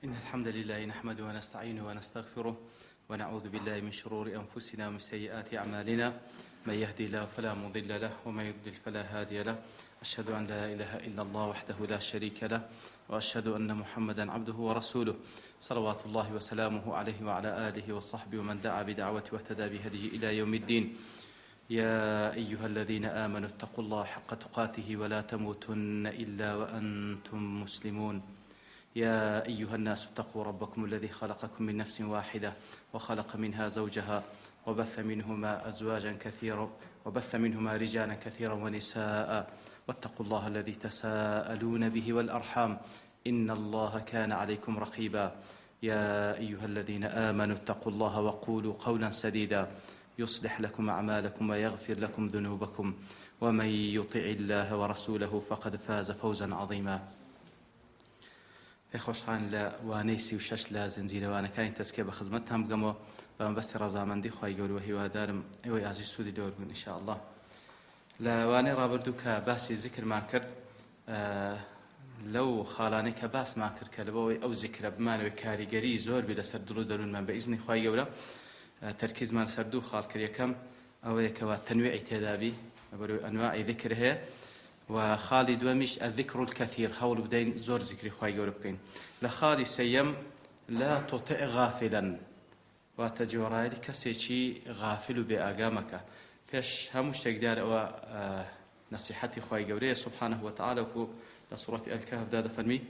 إن الحمد لله نحمده ونستعينه ونستغفره ونعوذ بالله من شرور أنفسنا ومن سيئات أعمالنا من يهدي الله فلا مضل له ومن يضلل فلا هادي له أشهد أن لا إله إلا الله وحده لا شريك له وأشهد أن محمدا عبده ورسوله صلوات الله وسلامه عليه وعلى آله وصحبه ومن دعا بدعوته واهتدى بهديه إلى يوم الدين يا أيها الذين آمنوا اتقوا الله حق تقاته ولا تموتن إلا وأنتم مسلمون يا أيها الناس اتقوا ربكم الذي خلقكم من نفس واحدة وخلق منها زوجها وبث منهما أزواجا كثيرا وبث منهما رجالا كثيرا ونساء واتقوا الله الذي تساءلون به والأرحام إن الله كان عليكم رقيبا يا أيها الذين آمنوا اتقوا الله وقولوا قولا سديدا يصلح لكم أعمالكم ويغفر لكم ذنوبكم ومن يطع الله ورسوله فقد فاز فوزا عظيما پێ خۆشحاڵین لە وانەی 36 لە زنجیرە وانەکانی تەزکیە بە خزمەتتان بگەمەوە بە مەبەستی ڕەزامەندی خوای گەورە و هیوادارم ئێوەی ئازیز سوودی لێ وەرگرن ان شاء الله لە وانەی ڕابردوو کە باسی زیکرمان کرد لەو خاڵانەی کە باسمان کرد کە لەبەوەی ئەو زیکرە بمانەوەی کاریگەری زۆر بی لەسەر دڵ و دەروونمان بە ئیزنی خوای گەورە تەرکیزمان لەسەر دوو خاڵ کرد یەکەم ئەوەیە کەوا تەنویعی تێدابی لەبەرەوەی ئەنواعی ذکر هەیە و خاڵی دووەمیش الذکر الکثیر هەوڵ بدەین زۆر زیکری خوای گەورە بکەین لە خاڵی سێیەم لا تطع غافلا واتە جۆڕایەلی کەسێکی غافل و بێ ئاگا مەکە پێش هەموو شتێک دیار ئەوە نەسیحەتی خوای گەورەیە سبحانه وتعالی وەکو لە سوڕەتی الکهفدا دەفەرمی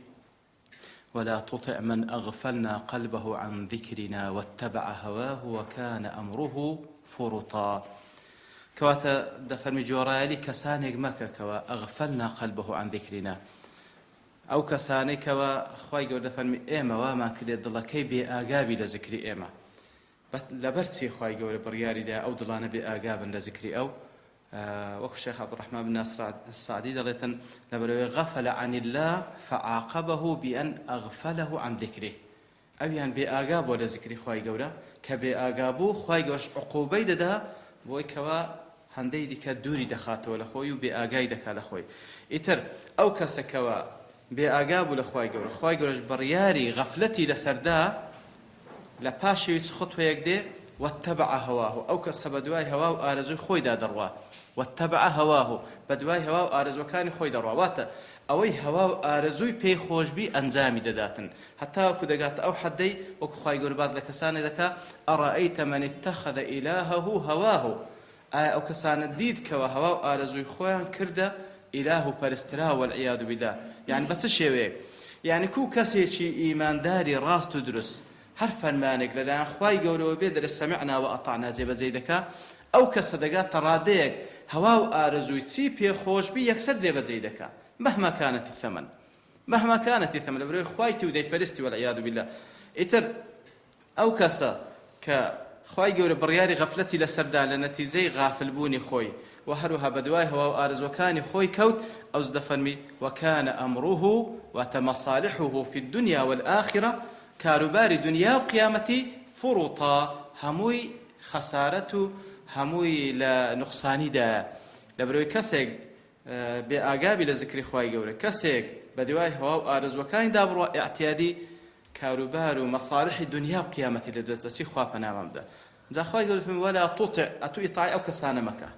ولا تطع من أغفلنا قلبه عن ذكرنا واتبع هواه وكان أمره فرطا کەواتە دەفەرمی جۆڕایەلی کەسانێک مەکە کەوا أغفلنا قلبه عن ذكرنا ئەو کەسانەی کەوا خوای گەورە دەفەرمی ئێمە وامان کردێ دڵەکەی بێ ئاگابی لە زکری ئێمە لەبەر چی خوای گەورە بڕیاری دا ئەو دڵانە بێ ئاگا بن لە زکری ئەو وەکو شێخ عبدالرحمن بن ناصر السعدی دەڵێتن لەبەرئەوەی غفل عن اللە فعاقبه بأن اغفله عن ذکره ئەویان بێ ئاگا بووە لە زیکری خوای گەورە کە بێ ئاگا بوو خوای گەورەش عقوبەی دەدا بۆی کەوا هەندەی دیکە دووری دەخاتەوە لە خۆی و بێ ئاگای دەکا لە خۆی ئیتر ئەو کەسە کەوا بێ ئاگا بوو لە خوای گەورە خوای گەورەش بڕیاری غەفلەتی لەسەردا لە پاشەوی چ خطوەیەک دێ واتبع هواه ئەو کەسە بەدوای هەوا و ئارەزووی خۆیدا دەڕوا واتبع هواه بەدوای هەوا و ئارەزووەکانی خۆی دەڕوا واتە ئەوەی هەوا و ئارەزووی پێی خۆش بی ئەنجامی دەداتن هەتاوەکو دەگاتە ئەو حەدەی وەکو خوای گەورە باس لە کەسانێ دەکا أرأيت من اتخذ إلهه هواه ئایا ئەو کەسانەت دیت کەوا هەوا و ئارەزووی خۆیان کردە ئیلاه و پەرستراو والعیاذ باللە یانی بە چ شێوەیەک یانی کو کەسێکی ئیمانداری ڕاست و دروست هەر فەرمانێک لەلایەن خوای گەورەوە بێ دەرێ سمعنا وأطعنا جێبەجێی دەکا ئەو کەسە دەگاتە ڕادەیەک هەوا و ئارەزووی چی پێ خۆش بی یەکسەر جێبەجێی دەکا مهما كانت الثمن مهما كانت الثمن لەبەرئەوەی خوایتی و دەیپەرستی والعیاذ باللە ئیتر ئەو کەسە کە خوای گەورە بڕیاری غەفلەتی لەسەر دا لە نەتیجەی غافل بوونی خۆی وە هەروەها بەدوای هەوا و ئارەزووەکانی خۆی کەوت ئەوس دەفەرمی، وکان امره، واتە مصالحه فی الدنیا والآخرە کاروباری دونیا و قیامەتی، فرطا، هەمووی خەسارەت و هەمووی لە نوقسانیدایە لەبەرئەوەی کەسێک بێ ئاگابی لە زکری خوای گەورە کەسێک بەدوای هەوا و ئارەزووەکانیدا بڕوا ئیعتیادی کاروبار و مەسالحی دونیا و قیامەتی لە دەست دەچی خوا پەنامان بدە جا خوای گەورە فەرمی ولا تطع ئەتوو ئیتاعی ئەو کەسانە مەکە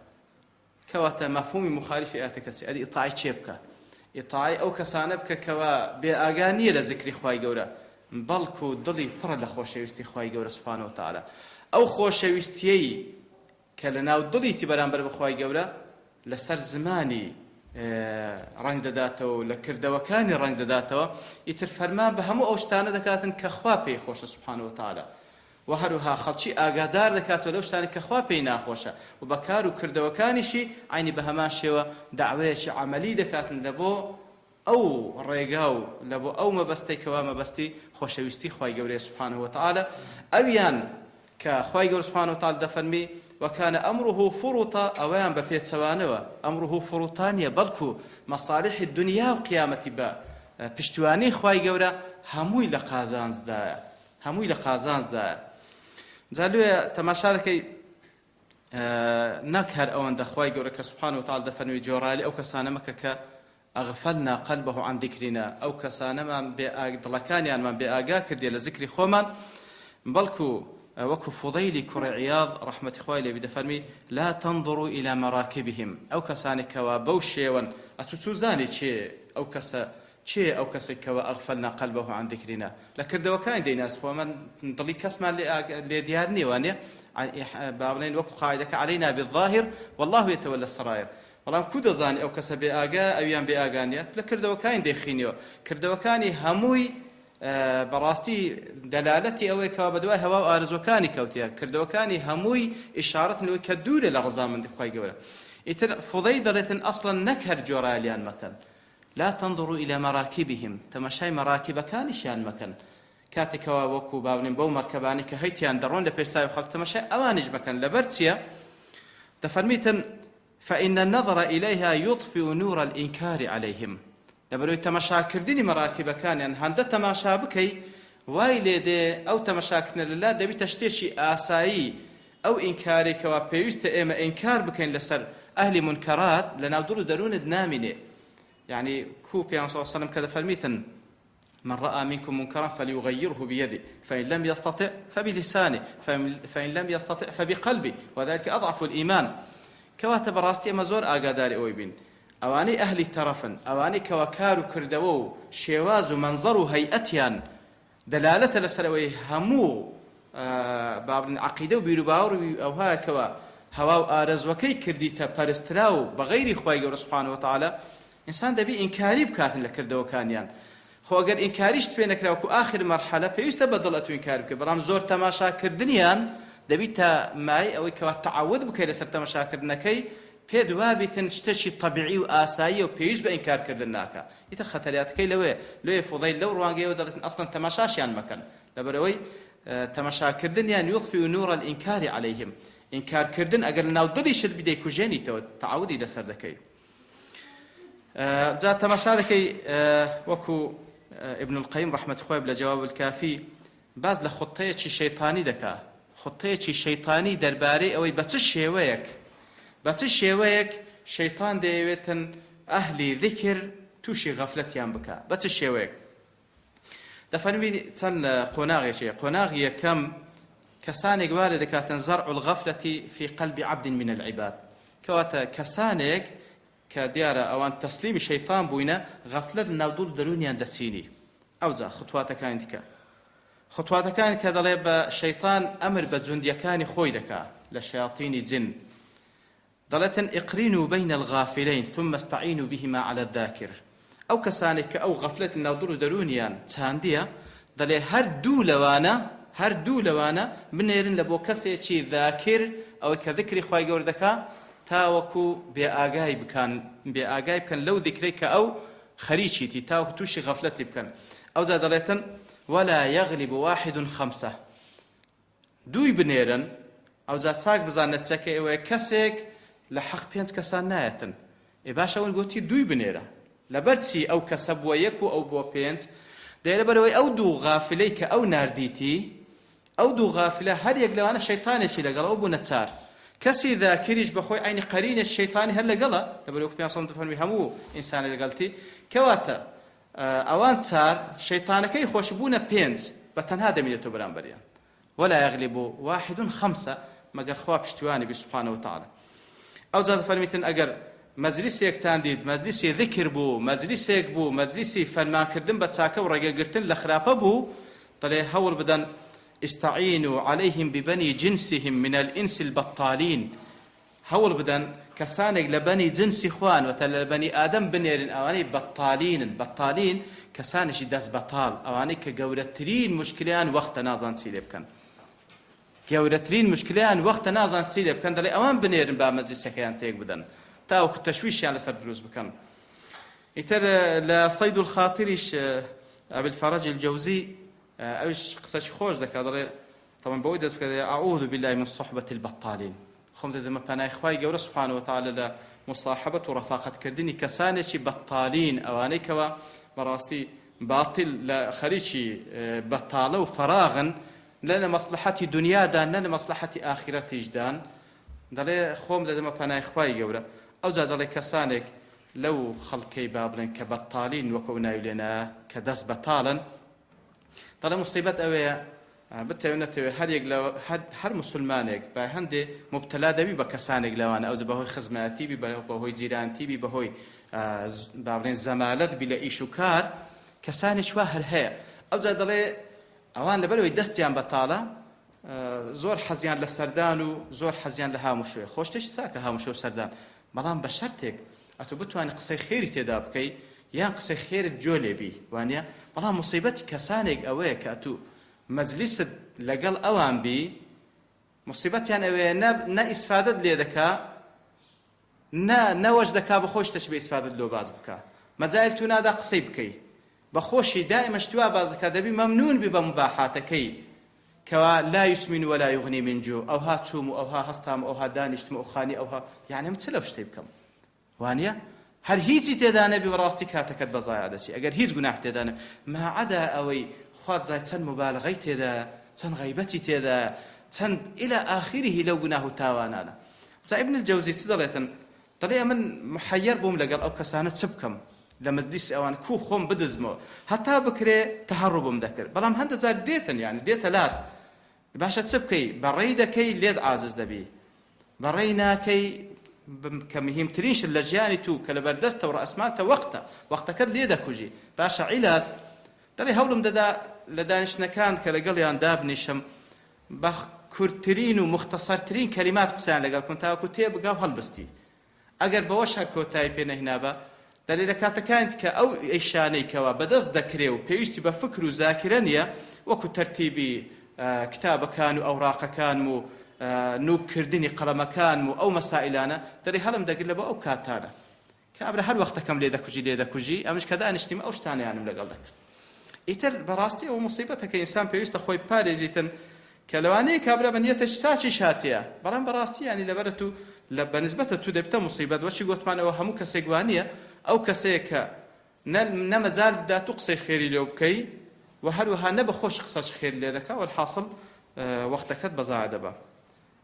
کەواتە مەفهومی مخالفی ئایەتەکە چیە ئەدی ئیتاعی کێ بکە ئیتاعی ئەو کەسانە بکە کەوا بێ ئاگا نییە لە زکری خوای گەورە بەڵکو دڵی پڕە لە خۆشەویستی خوای گەورە سبحانە وتعالی ئەو خۆشەویستیەی کە لە ناو دڵیتی بەرامبەر بە خوای گەورە لەسەر زمانی ڕەنگ دەداتەوە و لە کردەوەکانی ڕەنگ دەداتەوە ئیتر فەرمان بە هەموو ئەو شتانە دەکاتن کە خوا پێی خۆشە سبحانە وتعالی و هەروەها خەڵکی ئاگادار دەکاتەوە لەو شتانە کە خوا پێی ناخۆشە و بە کار و کردەوەکانیشی عەینی بە هەمان شێوە دەعوەیەکی عەمەلی دەکاتن لە بۆ ئەو ڕێگا و لە بۆ ئەو مەبەستەی کەوا مەبەستی خۆشەویستی خوای گەورەیە سبحانە وتعالی ئەویان کە خوای گەورە سبحانە وتعالی دەفەرمی وکان امره فرطا ئەوەیان بە پێچەوانەوە امره فرطا نیە بەڵکو مەصالحی دنیا و قیامەتی بە پشتیوانی خوای گەورە هەمووی لە قازانجدایە هەمووی لە قازانجدایە جا لێ تەماشا دەکەی نەک هەر ئەوەندە خوای گەورە کە سبحانە وتعالی دەفەرمی جۆڕایەلی ئەو کەسانە مەکە کە. اغفلنا قلبه عن ذکرنا، ئەو کەسانەمان بێ دڵەکانیانمان بێ ئاگا کردیە لە زکری خۆمان، بەڵکو وەکو فوضەیلی کوڕی عیاض ڕەحمەتی خوای لێ بی دەفەرمی، لا تنظروا الی مراکبهم، ئەو کەسانەی کەوا بەو شێوەن، ئەتوو چوزانی کێ ئەو کەسە کێیە ئەو کەسەی کەوا اغفلنا قلبه عن ذکرنا، لە کردەوەکانی دەیناس، خۆ ئەمە دڵی کەسمان لێ دیار نیە وانیە، با بڵێین وەکو قاعیدەکە علینا بالظاهر واللە یتولی السرائر، بەڵام کو دەزانی ئەو کەسە بێ ئاگایە ئەویان بێ ئاگا نیە لە کردەوەکانی دەیخینیەوە کردەوەکانی هەمووی بەڕاستی دەلالەتی ئەوەیە کەوا بەدوای هەوا و ئارەزوەکانی کەوتیە کردەوەکانی هەمووی ئیشارەتن لەوەی کە دوورە لە ڕەزامەندی خوای گەورە ئیتر فوضەی دەڵێتن ئەسڵەن نەک هەر گۆڕایەلیان مەکەن لا تنظروا الى مراکبهم تەماشای مەراکبەکانیشیان مەکەن کاتێک کەوا وەکو با بڵێین بەو مەرکەبانەی کە هەیتیان دەڕۆن لە پێش چاوی خەڵک تەماشای ئەوانیش مەکەن لەبەر چییە دەفەرمیتن فإن النظر إلیها یطفئ نور الإنکار علیهم لەبەرئەوەی تەمەشاکردنی مەراکیبەکانیان هەندە تەماشا بکەی وای لێدێ ئەو تەمەشاکردنە لەلات دەبیتە شتێکی ئاسایی ئەو ئینکارەی کەوا پێویستە ئێمە ئینکار بکەین لەسەر ئەهلی مونکەرات لەناو دڵ و دەروونت نامینێ یەعنی کو پێغەمبەر صلی اللە علیە وسلم کە دەفەرمیتن من رأى منكم منكرا فليغيره بيده فإن لم يستطع فبلسانه فإن لم يستطع فبقلبه وذلك أضعف الإيمان کەواتە بەڕاستی ئێمە زۆر ئاگاداری ئەوەی بین ئەوانەی ئەهلی تەڕەفن ئەوانەی کەوا کار و کردەوە و شێواز و مەنزەر و هەیئەتیان دەلالەتە لەسەر ئەوەی هەموو با بڵێین عەقیدە و بیروباوەڕی ئەوهایە کەوا هەوا و ئارەزوەکەی کردیتە پەرستراو بە غەیری خوای گەورە سبحانە وتعالی ئینسان دەبی ئینکاری بکاتن لە کردەوەکانیان خۆ ئەگەر ئینکاریشت پێ نەکرا وەکو ئاخر مەرحەلە پێویستە بە دڵ ئەتوو ئینکار بکەی بەڵام زۆر تەماشا کردنیان دەبیتە مایەی ئەوەی کەوا تەعەود بکەی لەسەر تەماشا کردنەکەی پێت وابیتن شتێکی تەبیعی و ئاساییە و پێویست بە ئینکار کردن ناکا ئیتر خەتەریاتەکەی لەوەیە لۆیە فوضەیل لەو ڕوانگەیەوە دەڵێتن ئەسڵەن تەماشاشیان مەکەن لەبەرئەوەی تەماشا کردنیان یطفئ نور الانکار علیهم ئینکار کردن ئەگەر لەناو دڵیشت بی دەیکوژێنیتەوە تەعەودی لەسەر دەکەی. جا تەماشا دەکەی وەکو ابن القیم ڕەحمەتی خۆی لە جواب الکافی باس لە خطەیەکی شەیتانی دەکا خطەیەکی شەیتانی دەربارەی ئەوەی بە چ شێوەیەک بە چ شێوەیەک شەیتان دەیەوێتن ئەهلی ذکر تووشی غەفلەتیان بکا بە چ شێوەیەک دەفەرمی چەند قۆناغێکی قۆناغی یەکەم کەسانێک وا لێ دەکاتن زرع الغفلة في قلب عبد من العباد کەواتە کەسانێک کە دیارە ئەوان تەسلیمی شەیتان بووینە غەفلەت لەناو دڵ و دەروونیان دەچینی ئەوجا خطواتەکانی دیکە خطواتەکان کە دەڵێ بە شەیتان ئەمر بە جوندیەکانی خۆی دەکا لە شەیاطینی جن دەڵێتن اقرنوا بین الغافلین ثم استعینوا بهما علی الذاکر ئەو کەسانەی کە ئەو غەفلەت لەناو دڵ و دەروونیان چاندیە دەڵێ هەر دوو لەوانە هەر دوو لەوانە بنێرن لە بۆ کەسێکی ذاکر ئەوەی کە ذکری خوای گەورە دەکا تاوەکو بێ ئاگای بکان بێ ئاگای بکەن لەو ذکرەی کە ئەو خەریکیتی تاوەکو تووشی غەفلەتی بکەن ئەوجا دەڵێتن ولا یغلب واحد خمسە دووی بنێرن ئەوجا چاک بزان نەتجەکەی ئەوەیە کەسێک لە حەق پێنج کەسان نایەتن ئێ باشە ئەون گۆتی دووی بنێرە لەبەر چی ئەو کەسە بووە یەک و ئەو بووە پێنج دەی لەبەرئەوەی ئەو دوو غافلەی کە ئەو ناردیتی ئەو دوو غافلە هەر یەک لەوانە شەیتانێکی لەگەڵە ئەو بوونە چار کەسی ذاکریش بەخۆی عەینی قەرینێ شەیتانی هەر لەگەڵە لەبەرئەوەی وەکو پێغەمبەر صلی اللە فەرمی هەموو ئینسانێ لەگەڵتی کەواتە ئەوان چار، شەیتانەکەی خۆش بوونە پێنج، بە تەنها دەمینێتەوە بەرامبەریان. ولا یغلب واحد خمسە، مەگەر خوا پشتیوانی بی سبحانە وتعالی. ئەوجا دەفەرمیتن ئەگەر مەجلیسێکتان دیت مەجلیسی ذکر بوو، مەجلیسێک بوو مەجلیسی فەرمانکردن بە چاکە و ڕێگەگرتن لە خراپە بوو، دەڵێ هەوڵ بدەن استعینوا علیهم ببنی جنسهم من الانس البطالین، هەوڵ بدەن کەسانێک لە بەنی جنسی خۆیان واتە لە بەنی ئادەم بنێرن ئەوانەی بەتالینن، بەتالین کەسانێکی دەست بەتاڵ ئەوانەی کە گەورەترین موشکلەیان وەختە نازان چی لێ بکەن گەورەترین موشکلەیان وەختە نازان چی لێ بکەن دەڵێ ئەوان بنێرن با مەجلیسەکەیان تێک بدەن تاوەکو تەشویشیان لەسەر دروست بکەن ئیتر لە صید الخاطریش ابی الفرج الجوزی ئەویش قسەکی خۆش دەکات دەڵێ تەبعەن بەوەی دەست بکە دەڵێ اعوذ باللە من صحبە البطالین خۆم دەدەمە پەنای خوای گەورە سبحانە وتعالی لە مصاحبەت و ڕەفاقەت کردنی کەسانێکی بەتالین ئەوانەی کەوا بەڕاستی باطل لە خەریکی بەتاڵە و فەراغن نە لە مەسلحەتی دنیادان نە لە مەسلحەتی ئاخیرەتیشدان دەڵێ خۆم دەدەمە پەنای خوای گەورە ئەوجا دەڵێ کەسانێک. لەو خەڵکەی با بڵێن کە بەتاڵین وەک ئەو ناوی لێنایە کە دەست بەتاڵن دەڵێ موسیبەت ئەوەیە بتەوێ نەتەوێ هەر یەک لە هەر موسلمانێک بە هەندێ موبتەلا دەبی بە کەسانێک لەوانە ئەوجە بەهۆی خزمایەتی بی بەهۆی جیرانتی بی بەهۆی با بڵێن زەمالەت بی لە ئیش و کار کەسانێک وا هەر هەیە ئەوجا دەڵێ ئەوان لەبەرەوەی دەستیان بەتاڵە زۆر حەزیان لە سەردان و زۆر حەزیان لە هاموشۆیە خۆ شتێکی چاکە هاموشۆ و سەردان بەڵام بە شەرتێک ئەتۆ بتوانی قسەی خێری تێدا بکەی یان قسەی خێرت گوێ لێ بی وانیە بەڵام موسیبەتی کەسانێک ئەوەیە کە ئەتوو مەجلیست لەگەڵ ئەوان بی موسیبەتیان ئەوەیە نە نە ئیسفادەت لێ دەکا نە نەوەش دەکا بەخۆی شتەکی بە ئیسفادەت لۆ باس بکا مەجایل تو نادا قسەی بکەی بەخۆشی دائیمە شتی وا باس دەکا دەبی مەمنون بی بە موباحاتەکەی کەوا لا یسمن ولا یغنی من جوع ئەوها چووم و ئەوها هەستام و ئەوها دانیشتم و ئەو خانی ئەوها یانی من چ لەو شتەی بکەم وانیە هەر هیچی تێدا نەبی بەڕاستی کاتەکەت بە زایع دەچی ئەگەر هیچ گوناح تێدا نەبی ماعەدا ئەوەی خوات زای چەند موبالغەی تێدایە چەند غەیبەتی تێدایە چەند إلى آخره لەو گوناه و تاوانانە جا ابن الجوزی چ دەڵێتن دەڵێ ئەمن محەیەر بووم لەگەڵ ئەو کەسانە چ بکەم لە مەجلیسی ئەوان کوو خۆم بدزمەوە هەتا بکرێ تەهەڕوبم دەکرد بەڵام هەندە جار دێتن یانی دێتە لات باشە چ بکەی بەڕێی دەکەی لێت عاجز دەبی بەڕێی ناکەی کە مهمترین شت لە ژیانی تو کە لەبەر دەستە و ڕەئسمالتە وەقتە وەقتەکەت لێ دەکوژی باشە عیلاج دەڵێ هەوڵم دەدا لە دانیشتنەکان کە لەگەڵیان دابنیشم بە کورتترین و موختەسەرترین کەلیمات قسەیان لەگەڵ بکەم تاوەکو تێبگا و هەڵبستی. ئەگەر بەوەش هەر کۆتایی پێ نەهینابا، دەلێ لە کاتەکانی کە ئەو ئیشانەی کەوا بەدەست دەکرێ و پێویستی بە فکر و زاکرە نییە وەکو تەرتیبی کتابەکان و ئەوراقەکانم و نوک کردنی قەڵەمەکانم و ئەو مەسائیلانە، دەلێ هەڵم دەگرت لە بۆ ئەو کاتانە. کابرا هەر وەختەکەم لێ دەکوژی لێ دەکوژی ئەمش کە دانیشتیم ئەو شتانەیانم لەگەڵ دەکرد ئیتر بەڕاستی ئەوە موسیبەتە کە ئینسان پێویستە خۆی پارێزیتن کە لەوانەیە کابرا بە نیەتەش ساچیش هاتیە بەڵام بەڕاستی ینی لەبەرە تو لە بەنسبەتە تو دەبتە موسیبەت وەچی گۆتمان ئەوە هەموو کەسێک وانیە ئەو کەسەیە کە نە نە مەجال دا تو قسەی خێری لێو بکەی و هەروەها نە بە خۆش قسەش خێر لێ دەکا وەلحاسڵ وەختەکەت بەزایە دەبا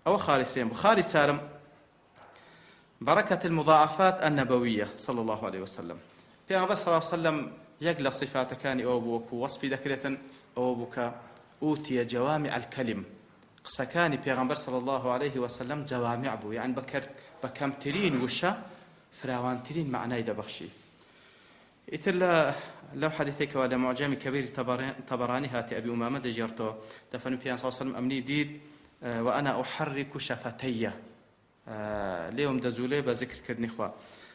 ئەوە خالی سێم بوو خالی چارم برکة المضاعفات النبویە صلی اللە علیە وسلم پێغەمبەر صلی اللە علیە وسلم یەک لە صیفاتەکانی ئەوە بوو وەکو وەسفی دەکرێتن ئەوە بوو کە اوتیە جوامع الکلم قسەکانی پێغەمبەر صلی اللە علیه وسلم جوامع بوو یان بە کەمترین وشە فراوانترین مەعنای دەبەخشی ئیتر لە لەو حەدیثەی کەوا لە معجەمی کەبیری طبرانی هاتی ئەبی ئومامە دەگێڕتەوە دەفەرمی پێیان صلی اللە علیه وسلم ئەمنی دیت وأنا أحرك شفتي لێوم دەجوولێ بە زیکر کردنی خوا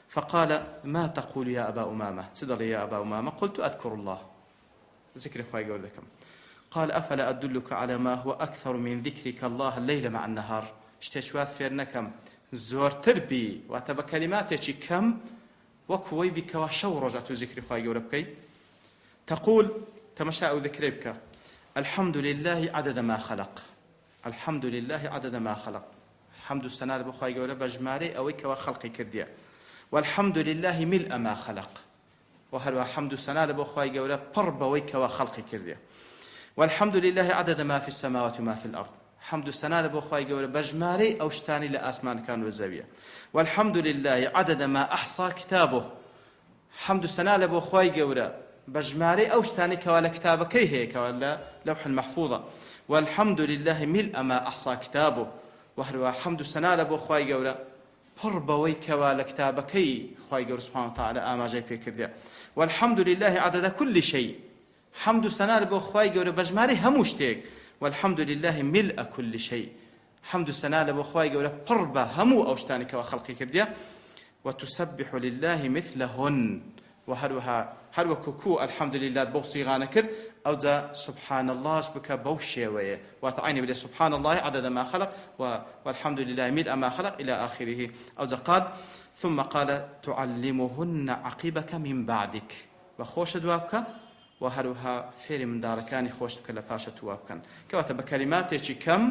فقال ما تقول يا أبا أمامة چ دەڵێ يا أبا أمامة قلت أذكر الله ذکری خوای گەورە دەکەم قال أفلا أدلك على ما هو أكثر من ذكرك الله الليل مع النهار شتێک وات فێر نەکەم زۆرتر بی واتە بە کەلیماتێکی کەم وەکو وەی بی کەوا شەو ڕۆژ ئەتوو زیکری خوای گەورە بکەی تقول تەمەشا ئەو ذکرەی بکە الحمد لله عدد ما خلق الحمد لله عدد ما خلق حەمد و سەنا بۆ خوای گەورە بە ژمارەی ئەوەی کەوا خەڵقی کردیە والحمد لله ملء ما خلق و هەروە حەمد و سەنا لە بۆ خوای گەورە پڕ بەوەی کەوا خەڵقی کردیە والحمد لله عدد ما في السماوات وما في الأرض حەمد و سەنا لە بۆ خوای گەورە بە ژمارەی ئەو شتانەی لە ئاسمانەکان و زەویە والحمد لله عدد ما أحصى كتابه حەمد و سەنا لە بۆ خوای گەورە بە ژمارەی ئەو شتانەی کەوا لە کتابەکەی هەیە کەوا لە لوح المحفوظە والحمد لله ملء ما أحصى كتابه و هەروەها حەمد و سەنا لە بۆ خوای گەورە پڕ بەوەی کەوا لە کتابەکەی خوای گەورە سبحانه وتعالی ئاماژەی پێکردیە والحمد لله عدد كل شيء حەمد و سەنا بۆ خوای گەورە بە ژمارەی هەموو شتێک والحمد لله ملء كل شيء حەمد و سەنا لە بۆ خوای گەورە پڕ بە هەموو ئەو شتانەی کەوا خەڵقی کردیە وتسبح لله مثلهن و هەروەها هەر وەکو کو الحمد لله بەو صیغانە کرد ئەوجا سبحان اللهش بکە بەو شێوەیە واتە عینی بلێ سبحان الله عدد ما خلق و والحمد لله ملء ما خلق إلى آخره ئەوجا قال ثم قال تعلمهن عقبك من بعدك بە خۆشت وا بکە و هەروەها فێری منداڵەکانی خۆشت بکە لە پاشت وا بکەن کەواتە بە کەلیماتێکی کەم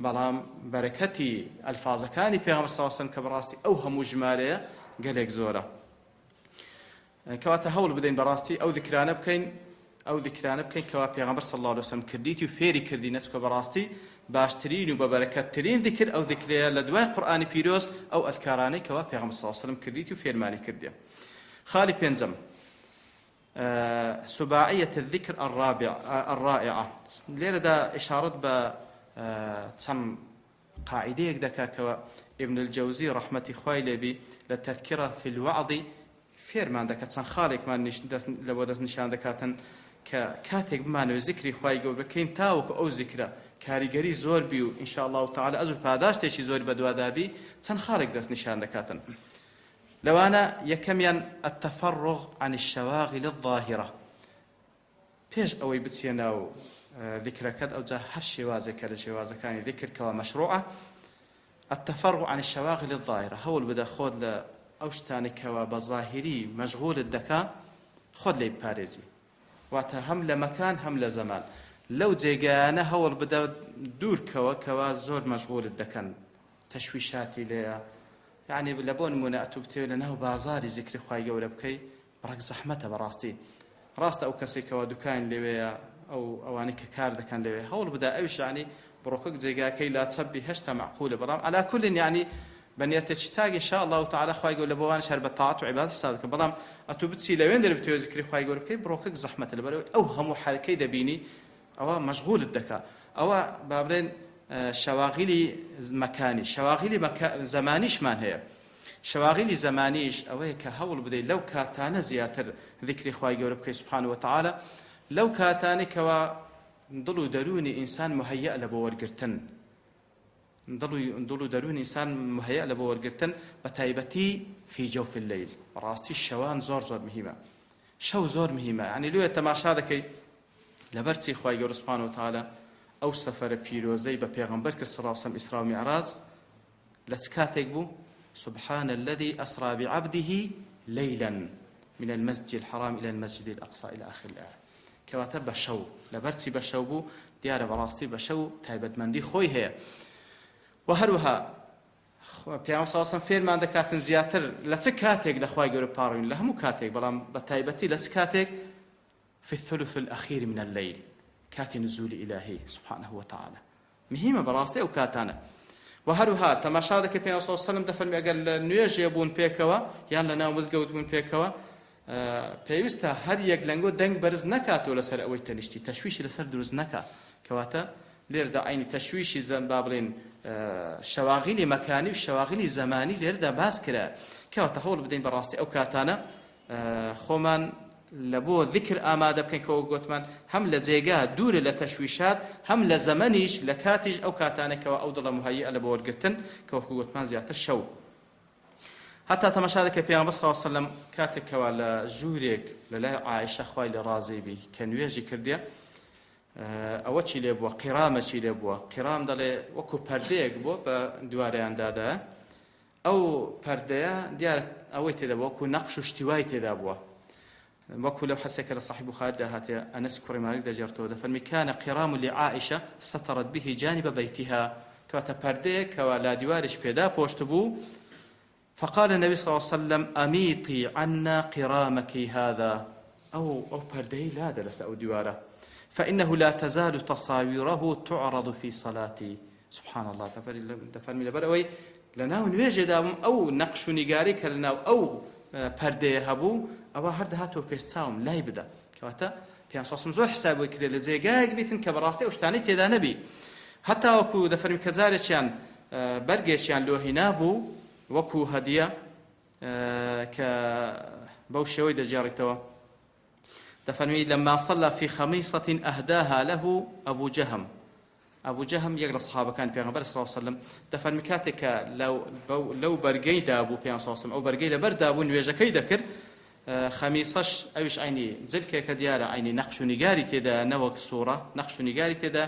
بەڵام بەرەکەتی ئەلفازەکانی پێغەمبەر صلی اللە علیه و سلم کە بەڕاستی ئەو هەموو ژمارەیە گەلێک زۆرە کەواتە هەوڵ بدەین بەڕاستی ئەو ذکرانە بکەین. ئەو ذیکرانە بکەین کەوا پێغەمبەر صلی اللە علیە وسلم کردیتی و فێری کردینە، چونکە بەڕاستی باشترین و بەبەرەکەتترین ذیکر ئەو ذیکرەیە لە دوای قورئانی پیرۆز ئەو ئەذکارانەی کەوا پێغەمبەر صلی اللە علیە وسلم کردیتی و فێرمانی کردیە. خالی پێنجەم، سباعیە الذکر الرابع الرائعە، لێرەدا ئیشاڕەت بە چەند قاعیدەیەک دەکا کەوا ابن الجوزی ڕەحمەتی خوای لێ بی لە تذکرە فی الوعظ فێرمان دەکات چەند خاڵێکمان لە بۆ دەست نیشان دەکاتن کە کاتێک بمانەوێت زیکری خوای گەورە بکەین تاوەکو ئەو زیکرە کاریگەری زۆر بی و ان شاء اللە تعالی ئەجر و پاداشتێکی زۆری بەدوادا بی چەند خاڵێک دەست نیشان دەکاتن لەوانە یەکەمیان التفرغ عن الشواغل الظاهرە پێش ئەوەی بچیە ناو ذیکرەکەت ئەوجا هەر شێوازێک کە لە شێوازەکانی ذیکر کەوا مەشروعە التفرغ عن الشواغل الظاهرە هەوڵ بدە خۆت لە ئەو شتانەی کەوا بە زاهیری مەشغولت دەکا خۆت لێی بپارێزی واتە هەم لە مەکان هەم لە زەمان لەو جێگایانە هەوڵ بدە دوور کەوە کەوا زۆر مەشغولت دەکەن تەشویشاتی لێیە یعنی لە بۆ نمونە ئەتوو بتەوێت لە ناو بازاری زیکری خوای گەورە بکەی بڕەک زەحمەتە بەڕاستی. ڕاستە ئەو کەسەی کەوا دوکانی لەوێیە ئەو ئەوانەی کە کار دەکەن لەوێ هەوڵ بدە ئەویش یانی بڕۆکەک جێگاکەی لا چەپ بی هێشتا مەعقولە بەڵام عەلا کولین یانی بە نیەتێکی چاک ان شاء اللە تعالی خوای گەورە لە بۆ وانیش هەر بە تاعەت و عیبادەت حساب دەکەن بەڵام ئەتوو بچی لەوێن دەرێ بتەوێ زیکری خوای گەورە بکەی بڕۆکەک زەحمەتە لەبەرئەوەی ئەو هەموو حەرکەی دەبینی ئەوە مەشغولت دەکا ئەوە با بڵێن شەواغیلی مەکانی شەواغیلی زەمانیشمان هەیە شەواغیلی زەمانیش ئەوەیە کە هەوڵ بدەیت لەو کاتانە زیاتر ذیکری خوای گەورە بکەیت سبحانە وتعالی لەو کاتانەی کەوا دڵ و دەروونی ئینسان مهیئ لە بۆ وەرگرتن دڵ و دەروونی ئینسان مهیئ لە بۆ وەرگرتن بە تایبەتی فی جوف اللەیل بەڕاستی شەوان زۆر زۆر مهیمە شەو زۆر مهیمە یعنی لۆیە تەماشا دەکەی لەبەر چی خوای گەورە سبحانە وتعالی ئەو سەفەرە پیرۆزەی بە پێغەمبەر کرد صلی الله علیه و سلم ئیسرا و میعراج لە چ کاتێک بوو؟ سبحان الذی اسری بعبده لیلا من المسجد الحرام الی المسجد الاقصی الی آخر الآیە کەواتە بە شەو لەبەر چی بە شەو بوو؟ دیارە بەڕاستی بە شەو تایبەتمەندی خۆی هەیە و هەروەها پیامبەر صلی الله علیه و سلم فێرمان دەکاتن زیاتر لە چ کاتێک لە خوای گەورە پاڕوین لە هەموو کاتێک بەڵام بە تایبەتی لە چ کاتێک فی الثلث الاخیر من اللیل کاتی نزولی ئیلاهی سبحانه وتعالی مهیمە بەڕاستی ئەو کاتانە و هەروها تەماشا دەکەی پێ صلی سلم دەفەرمی ئەگەر لە نوێژێ بوون پێکەوە یان لە ناو مزگەوت بوون پێکەوە پێویستە هەر یەک لەنگۆ دەنگ بەرز نەکاتەوە لەسەر ئەوەی تەنیشتی تەشویشی لەسەر دروست نەکا کەواتە لێردا عینی تەشویشی زەم با بڵێن شەواغیلی مەکانی و شەواغیلی زەمانی لێردا باس کرا کەواتە هەوڵ بدەین بەڕاستی ئەو کاتانە خۆمان لە بۆ ذیکر ئامادە بکەین کە وەک گۆتمان هەم لە جێگا دوورە لە تەشویشات هەم لە زەمەنیش لە کاتیش ئەو کاتانەی کەوا ئەو دڵە موهەیئە لە بۆ وەرگرتن کە وەکو گۆتمان زیاتر شەو هەتا تەماشا دەکەی پێغەمبەر صلی اللە علیە وسلم کاتێک کەوا لە ژوورێک لە لای عائشە خوای لێ ڕازی بی کە نوێژی کردیە ئەوە چی لێ بووە قیرامە چی لێ بووە قیرام دەڵێ وەکو پەردەیەک بووە بە دوارەیان دادایە ئەو پەردەیە دیارە ئەوەی تێدا بووە وەکو نەقش و شتی وای تێدا بووە وەکو لەو حەسێکە لە صحیح بخاریدا هاتیە ئەنەس کوڕی مالک دەگێڕتەوە دەفەرمی کان قرام لعائشە سترت به جانب بيتها کەواتە پەردەیەک کەوا لادیواریش پێدا پۆشت بوو فقال النبي صلى الله عليه وسلم أميطي عنا قرامك هذا ئەو ئەو پەردەی لادە لەسەر ئەو دیوارە فإنه لا تزال تصاويره تعرض في صلاتي سبحان اللە دەفەرمی لەبەر ئەوەی لەناو نوێژێدا بووم ئەو نەقش و نیگاری کە لەناو ئەو پەردەیە هەبوو ئەوە هەر دەهاتەوە پێش چاوم لای بدە کەواتە پێیان ساسم زۆر حساب بۆی کرێ لە جێگایەک بیتن کە بەڕاستی ئەو شتانەی تێدا نەبی هەتاوەکو دەفەرمی کە جارێکیان بەرگێکیان لۆ هینابوو وەکو هەدیە کە بەو شێوەی دەگێڕیتەوە دەفەرمی لما صلى في خميصة أهداها له أبو جهم ئەبو جەهم یەک لە سەحابەکانی پێغەمبەر صلی اللە علیە وسلم دەفەرمی کاتێک کە لەو بەرگەی دابوو پێغەمبەر صلی اللە علیە وسلم ئەو بەرگەی لەبەر دابوو نوێژەکەی دەکرد خەمیسەش ئەویش عینی جلکێکە دیارە عینی نەقش و نیگاری تێدا نەوەک سوورە نەقش و نیگاری تێدا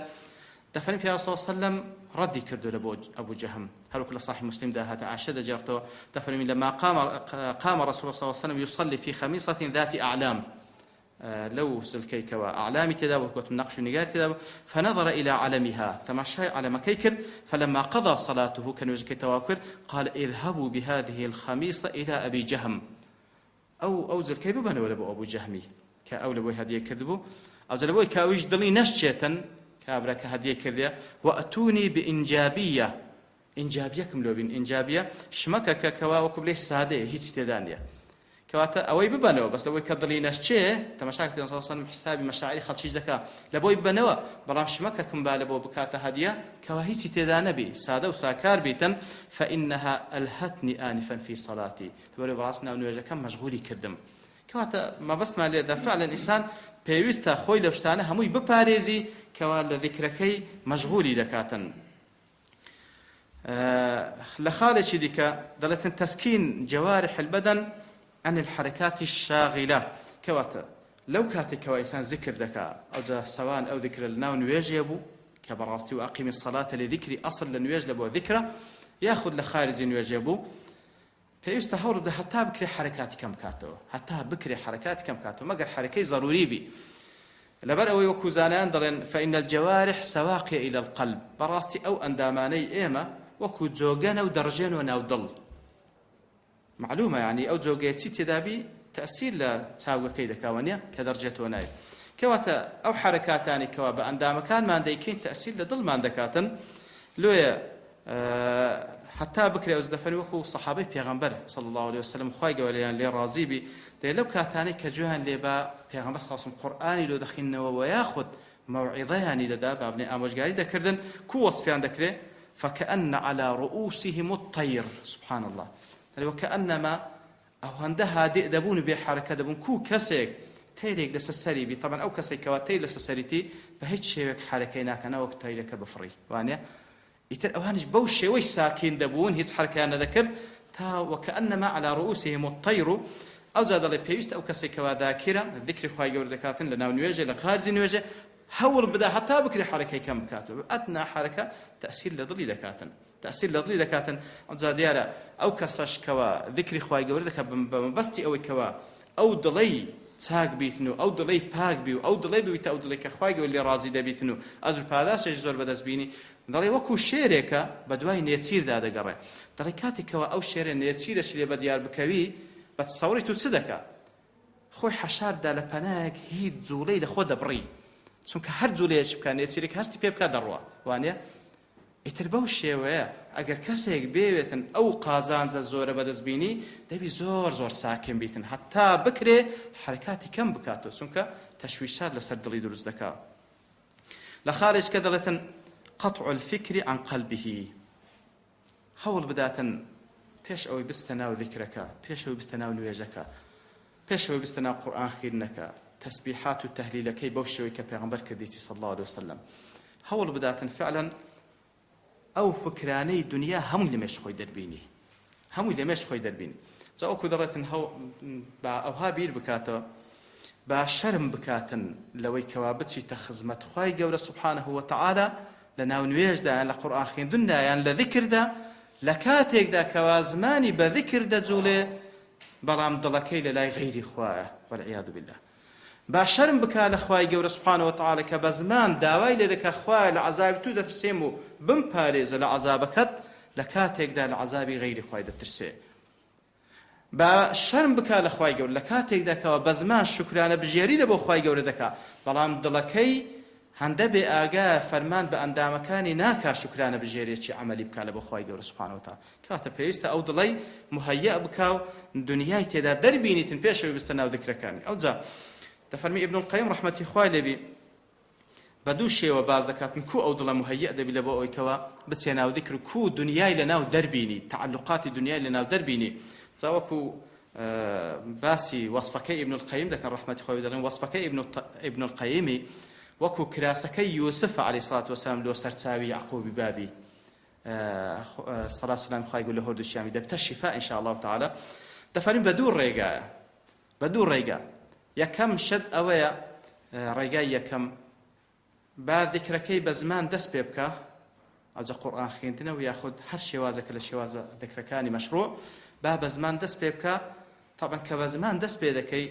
دەفەرمی پێغەمبەر صلی اللە علیە وسلم ڕەدی کردو لە بۆ ئەبو جەهم هەروەک لە صحیح مسلم دا هاتە عائشە دەگێڕتەوە دەفەرمی لما قام قام رسول الله صلی الله علیه وسلم يصلي في خميصة ذات أعلام لەو زلکەی کەوا ئەعلامی تێدا بوو گوتم نەقش و نیگاری تێدا بوو فنظر إلى علمها تەماشای عەلەمەکەی کرد فلما قضى صلاته کە نوێژەکەی تەواو کرد قال اذهبوا بهذه الخميصة إلى أبي جهم ئەو ئەو زلکەی ببەنەوە لە بۆ ئەبو جەهمی کە ئەو لە بۆی هەدیە کردبوو. ئەوجا لەبۆی کە ئەویش دڵی نەشچێتن کابرا کە هەدیەی کردیە، وەئتونی بئینجابیە، ئینجابیەکم لۆ بین، ئینجابیە شمەکەکە کەوا وەکو بلێی سادەیە هیچی تێدا نیە، کەواتە ئەوەی ببەنەوە بەس لەبۆی کە دڵی نەشچێ، تەماشا کە پێغەمبەر صلی اللە علیە وسلم حسابی مەشاعری خەڵکیش دەکا لەبۆی ببەنەوە، بەڵام شمەکەکم با لەبۆ بکاتە هەدیە کەوا هیچی تێدا نەبی سادە و ساکار بیتن، فانها الهتنی آنفا فی صلاتی، لەبەرئەوەی بەڕاست ناو نوێژەکەم مەشغولی کردم. کەواتە مەبەستمان لێرەدا فعلا ئینسان پێویستە خۆی لەو شتانە هەمووی بپارێزی کەوا لە ذیکرەکەی مەشغولی دەکاتن. لە خاڵێکی دیکە دەڵێتن تسکین جوارح البدن عن الحرکات الشاغلە، کەواتە لەو کاتێک کەوا ئینسان زیکر دەکا ئەوجا سەوان ئەو ذیکرە لەناو نوێژێ بوو کە بەڕاستی و اقیم الصلاة لذکری ئەسڵ لە نوێژ لە بۆ ذیکرە یاخود لە خارجی نوێژێ بوو پێویستە هەوڵ بدە هەتا بکرێ حەرەکاتی کەم بکاتەوە هەتا بکرێ حەرەکاتی کەم بکاتەوە مەگەر حەرەکەی زەروری بی لەبەر ئەوەی وەکو زانایان دەڵێن فإن الجوارح سواقی إلى القلب بەڕاستی ئەو ئەندامانەی ئێمە وەکو جۆگەنە و دەڕژێنەوە ناو دڵ معلومە یعنی ئەو جۆگەیە چی تێدابی تەسیر لە چاوگەکەی دەکاوە نیە کە دەڕژێتەوە ناوی کەواتە ئەو حەرەکاتانی کەوا بە ئەندامەکانمان دەیکەین تەسیر لە دڵمان دەکاتن لۆیە هەتا بکرێ ئەوز دەفەرمی وەکو سەحابەی پێغەمبەر صلی اللە علیە وسلم خوای گەورە لێیان لێ ڕازی بی دەی لەو کاتانەی کە گوێیان لێ با پێغەمبەر صلی اللە علیە وسلم قورئانی لۆ دەخیندنەوە وە یاخود مەوعیظەیانی دەدا با بنێ ئامۆژگاری دەکردن کو وەسفیان دەکرێ فکأن علی رؤوسهم الطیر سبحان اللە دەڵێ وکأنما ئەوەندە هادئ دەبوون و بێ حەرەکە دەبوون کوو کەسێک تەیرێک لەسەر سەری بی تەبعەن ئەو کەسەی کەوا تەیر لەسەر سەریتی بە هیچ شێوەیەک حەرەکەی ناکا نەوەک تەیرەکە بفڕی وانیە ئیتر ئەوانیش بەو شێوەی ساکین دەبوون هیچ حەرەکەیان نەدەکرد تا وکأنما علی رؤوسهم الطیر ئەوجا دەڵێ پێویستە ئەو کەسەی کەوا ذاکرە ذکری خوای گەورە دەکاتن لە ناو نوێژێ لە خارجی نوێژێ هەوڵ بدا هەتا بکرێ حەرەکەی کەم بکاتەوە ئەدنا حەرەکە تەئسیر لە دڵی دەکاتن تەئسیر لە دڵی دەکاتن، ئەوجا دیارە ئەو کەسەش کەوا ذیکری خوای گەورە دەکات بە مەبەستی ئەوەی کەوا ئەو دڵەی چاک بیتن و ئەو دڵەی پاک بی و ئەو دڵەی ببیتە ئەو دڵەی کە خوای گەورە لێ ڕازی دەبیتن و ئەجر و پاداشتێکی زۆر بەدەست بینی دەڵێ وەکو شێرێکە بەدوای نێچیردا دەگەڕێ دەڵێ کاتێک کەوا ئەو شێرە نێچیرەشی لێ بەدیار بکەوی بە تسەوری تو چ دەکا خۆی حەشار دا لە پەنایەک هیچ جوڵەی لە خۆ دەبڕی چونکە هەر جوڵەیەکی بکا نێچیرێک هەستی پێ بکا دەڕوا وانە ئیتر بەو شێوەیە ئەگەر کەسێک بێوێتن ئەو قازانجە زۆرە بەدەست بینی دەبی زۆر زۆر ساکن بیتن هەتا بکرێ حەرەکاتی کەم بکاتەوە چونکە تەشویشات لەسەر دڵی دروست دەکا لە خاڵێک کە دەڵێتن قطع الفکر عن قلبه هەوڵ بداتن پێش ئەوەی بچتە ناو ذیکرەکە پێش ئەوەی بچتە ناو نوێژەکە پێش ئەوەی بچتە ناو قورئان خیرنەکە تەسبیحات و تەهلیلەکەی بەو شێوەی کە پێغەمبەر کردیتی صلی اللە علیە وسلم هەوڵ بداتن فعلا ئەو فکرانەی دنیا هەمووی لە مێشک خۆی دەربینی هەمووی لە مێشک خۆی دەربینی جا وەکو دەڵێتن هەو با ئەوها بیر بکاتەوە با شەرم بکاتن لەوەی کەوا بچیتە خزمەت خوای گەورە سبحانه وتعالی لە ناو نوێژدا یان لە قورئان خوێندندا یان لە ذیکردا لە کاتێکدا کەوا زمانی بە ذیکر دەجوڵێ بەڵام دڵەکەی لە لای غەیری خوایە والعیاذ بالله با شەرم بکا لە خوای گەورە سبحانە وتعالی کە بە زمان داوای لێ دەکا خوایە لە عەزابی تو دەترسێم و بمپارێزە لە عەزابەکەت لە کاتێکدا لە عەزابی غەیری خوای دەترسێ با شەرم بکا لە خوای گەورە لە کاتێکدا کەوا بە زمان شوکرانە بژێری لە بۆ خوای گەورە دەکا بەڵام دڵەکەی هەندە بێ ئاگایە فەرمان بە ئەندامەکانی ناکا شوکرانە بژێریەکی عەمەلی بکا لە بۆ خوای گەورە سبحانە وتعالی کەواتە پێویستە ئەو دڵەی مهەیەئ بکا و دنیای تێدا دەربینیتن پێش ئەوەی بستە ناو ذکرەکانی ئەوجا دەفەرمی ابن القیم ڕەحمەتی خوای لێبی بە دوو شێوە باس دەکاتن کو ئەو دڵە مهەیەئ دەبی لە بۆ ئەوەی کەوا بچێ ناو ذکر و کو دنیای لە ناو دەربینی تەعەلوقاتی دنیای لە ناو دەربینی جا وەکو باسی وەسفەکەی ابن القیم دەکەن ڕەحمەتی خوای دەڵێن وەسفەکەی ابن القیمی وەکو کراسەکەی یوسف علیه الصلاة والسلام لۆ سەرچاوی یعقوبی بابی صلاة سلام خوای گو لە هەردووکیان دەبتە شفا ان شاء الله تعالی دەفەرمین بە دوو ڕێگایە بە دوو ڕێگا یەکەم شت ئەوەیە ڕێگای یەکەم با ذیکرەکەی بە زمان دەست پێ بکا ئەوجا قورئان خوێندنە و یاخود هەر شێوازەکە لە شێوازە ذیکرەکانی مەشروع با بە زمان دەست پێ بکا تەبعەن کە بە زمان دەست پێ دەکەی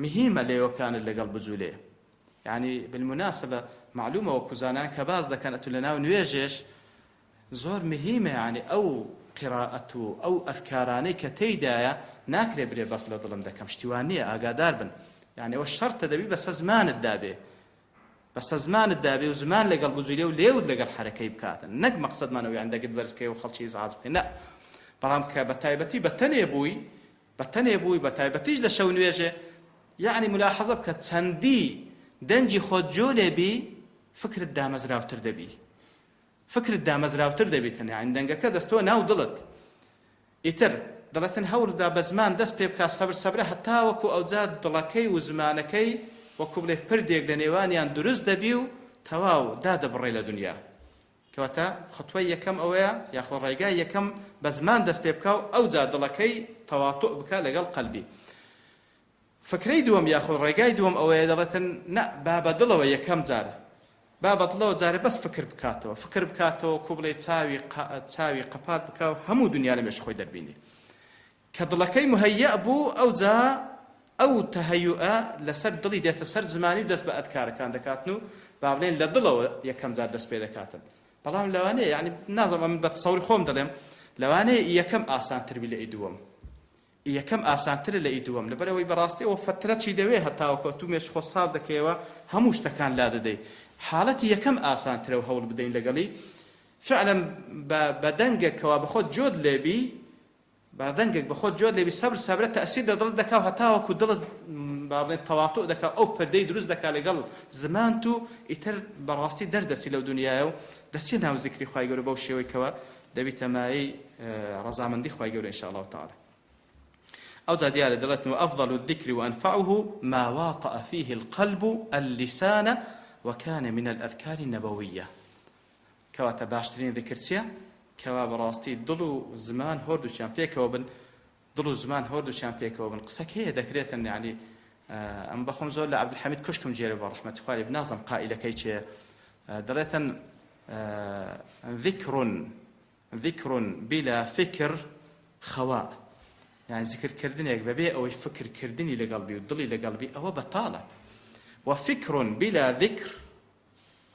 مهیمە لێوەکانت لەگەڵ بجولێ یعنی بالمناسبە معلومە وەکو زانایان کە باس دەکەن ئەتو لەناو نوێژێش زۆر مهیمە یانی ئەو قیرائەت و ئەو ئەذکارانەی کە تێیدایە ناکرێ برێ بەس لە دڵم دەکەم شتی وا نیە ئاگادار بن یانی ئەوە شەرتە دەبی بەسە زمانت دابێ. بەسە زمانت دابێ و زمان لەگەڵ بجولێ و لێوت لەگەڵ حەرەکەی بکاتن نەک مەقسەدمان ئەوەیان دەگت بەرز کەی و خەڵکی ئیزعاج بکەی نا بەڵام کە بە تایبەتی بە تەنێ بووی بە تەنێ بووی بە تایبەتیش لە شەو نوێژێ یەعنی ملاحەزە بکە چەندی دەنگی خۆت جۆ لێ بی فکرت دامەزراوتر دەبی فکرت دامەزراوتر دەبیتن یەعنی دەنگەکە دەستۆ ناو دڵت ئیتر دەڵێتن هەوڵدا بە زمان دەست پێ بکات سەبر سەبرە هەتاوەکو ئەوجا دڵەکەی و زمانەکەی وەکو بڵێ پردێک لە نێوانیان دروست دەبی و تەواو دادەبڕێ لە دونیا کەواتە خطوەی یەکەم ئەوەیە یاخۆ ڕێگای یەکەم بە زمان دەست پێ بکا و ئەوجا دڵەکەی تەواتوء بکا لەگەڵ قەلبی فکرەی دووەم یاخود ڕێگای دووەم ئەوەیە دەڵێتن نا با بە دڵەوە یەکەم جار با بە دڵەوە جارێ بەس فکر بکاتەوە فکر بکاتەوە کو بڵێ چاوی چاوی قەپات بکا و هەموو دنیا لە مێشک خۆی دەربینی کە دڵەکەی مهەیەء بوو ئەوجا ئەو تەهەیوئە لەسەر دڵی دێتە سەر زمانی و دەست بە ئەذکارەکان دەکاتن و با بڵێن لە دڵەوە یەکەم جار دەست پێ دەکاتن بەڵام لەوانەیە یانی نازانم ئەمن بە تەسەوری خۆم دەڵێم لەوانەیە ئی یەکەم ئاسانتر بی لە ئی دووەم ئی یەکەم ئاسانترە لە ئی دووەم لەبەرئەوەی بەڕاستی ئەوە فەترە چی دەوێ هەتاوەکو ئەتوو مێشک خۆت ساف دەکەیەوە هەموو شتەکان لادەدەی حاڵەتی یەکەم ئاسانترە و هەوڵ بدەین لەگەڵی فعلا بە بە دەنگێک کەوا بەخۆت جۆت لێبی با دەنگێک بە خۆت جۆت لێبی سەبر سەبرە تەئسیر لە دڵت دەکا و هەتاوەکو دڵت با بڵێن تەواتوء دەکا و ئەو پردەی دروست دەکا لەگەڵ زمانت و ئیتر بەڕاستی دەردەچی لەو دونیایە و دەچیە ناو زیکری خوای گەورە بەو شێوەی کەوا دەبیتە مایەی ڕەزامەندی خوای گەورە ان شاء اللە تعالی. ئەوجا دیارە دەڵێتن وأفضل الذکر وأنفعه ما واطأ فيه القلب اللسان وكان من الأذکار النبویە کەواتە باشترین ذکر چیە؟ کەوا بەڕاستی دڵ و زمان هۆردووکیان پێکەوە بن دڵ و زمان هۆردووکیان پێکەوە بن قسەک هەیە دەکرێتن یعنی ئەم بەخۆم زۆر لە عەبدولحەمید کوشکم گێرە بە ڕەحمەتی خوارێ نازم قائلەکەی چێ دەڵێتن ذکر ذکر بلا فکر خواء یان زیکرکردنێک بەبێ ئەوەی فکرکردنی لەگەڵ بی و دڵی لەگەڵ بی ئەوە بەتاڵە وفکر بلا ذکر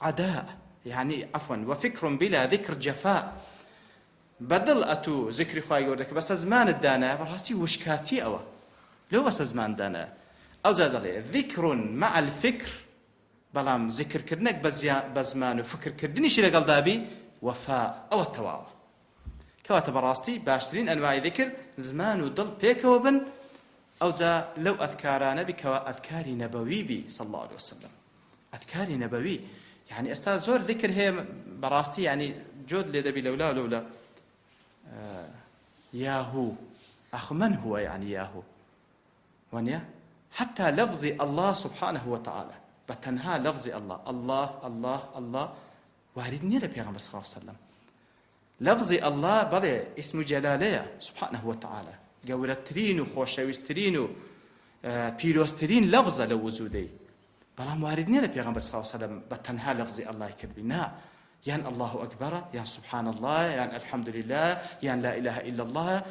عداء یانی عفوا وفکر بلا ذکر جفاء بە دڵ ئەتوو زیکری خوای گەورە دەکەی بەسە زمانت دانایە بەڕاستی وشکاتیە ئەوە لۆ بەسە زمان دانایە ئەوجا دەڵێ ذکر مع الفکر بەڵام زیکرکردنێک بە زمان و فکرکردنیشی لەگەڵدا بی وەفا ئەوە تەواوە کەواتە بەڕاستی باشترین ئەنواعی ذکر زمان و دڵ پێکەوە بن ئەوجا لەو ئەذکارانە بی کەوا ئەذکاری نەبەوی بی صلی الله علیه وسلم ئەذکاری نەبەوی یعنی ئێستا زۆر ذکر هەیە بەڕاستی یعنی جۆت لێ دەبی لەولا لەولا یاهو ئەخ من هو یعنی یاهو وانە حتى لفظی الله سبحانه وتعالى بەتەنها لفظی الله الله الله الله وارد نییە لە پێغەمبەر صلی الله علیه وسلم لەفزی اللە بەڵێ اسم جلالەیە سبحانە وتعالی گەورەترین و خۆشەویسترین و پیرۆزترین لەفزە لەو وجودەی بەڵام وارد نییە لە پێغەمبەر صلی الله علیه وسلم بە تەنها لەفزی اللە کردبی نا یان الله اکبر یان سبحان الله یان الحمد لله یان لا اله الا الله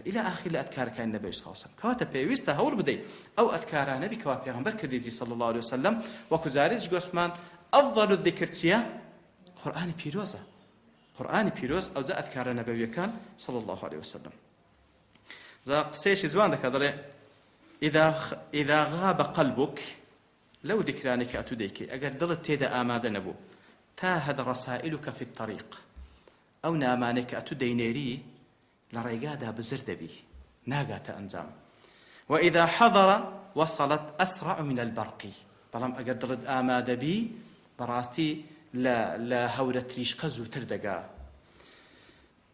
الى آخر لە ئەذکارەکانی نەبەوی صلی الله علیه وسلم کەواتە پێویستە هەوڵ بدەیت ئەو ئەذکارانە بی کەوا پێغەمبەر کردێتی صلی الله علیه وسلم وەکو جارێک گۆستمان ئەفضل الذکر چییە قورئانی پیرۆزە قورئانی پیرۆز ئەوجا ئەذکارە نەبەویەکان صلی اللە علیە وسلم جا قسەیەکی جوان دەکات دەڵێ اذا اذا غاب قلبك لەو ذکرانەی کە ئەتوو دەیکەی ئەگەر دڵت تێدا ئامادە نەبوو تاهت رسائلك في الطريق ئەو نامانەی کە ئەتوو دەینێری لە ڕێگادا بزر دەبی ناگاتە ئەنجام وإذا حضر وصلت أسرع من البرق بەڵام ئەگەر دڵت ئامادە بی بەڕاستی لە لە هەورە تریشقە زووتر دەگا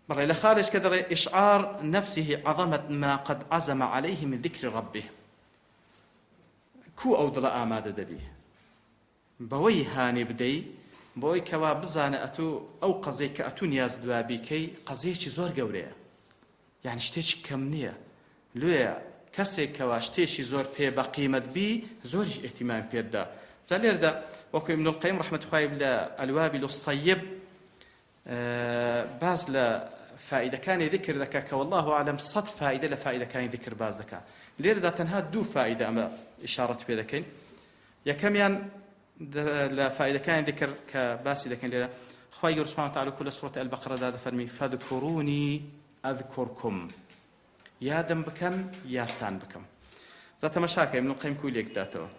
بەڵێ لە خالێش کە دەڵێ إشعار نفسه عظمة ما قد عزم عليه من ذکر ربه کو ئەو دڵە ئامادە دەبی بەوەی هانی بدەی بۆی کەوا بزانە ئەتوو ئەو قەزیەی کە ئەتوو نیازت وایە بیکەی قەزیەکی زۆر گەورەیە یانی شتێکی کەم نییە لۆیە کەسێک کەوا شتێکی زۆر پێ بە قیمەت بی زۆریش ئیهتیمامی پێت دا جا لێردا وەکو ابن القیم ڕەحمەتی خوای لە الوابل الصیب باس لە فائیدەکانی ذکر دەکا کە والله اعلم سەد فائیدە لە فائیدەکانی ذکر باس دەکا لێرەدا تەنها دوو فائیدە ئەمە ئیشاڕەت پێ دەکەین یەکەمیان لە فائیدەکانی ذکر کە باسی دەکەین لێرە خوای گەورە سبحانه وتعالی کو لە سورەت البقرە دا دەفەرمی فاذکرونی اذکرکم یادم بکەن یادتان بکەم جا تەمەشاکە ابن القیم کوی لێک داتەوە.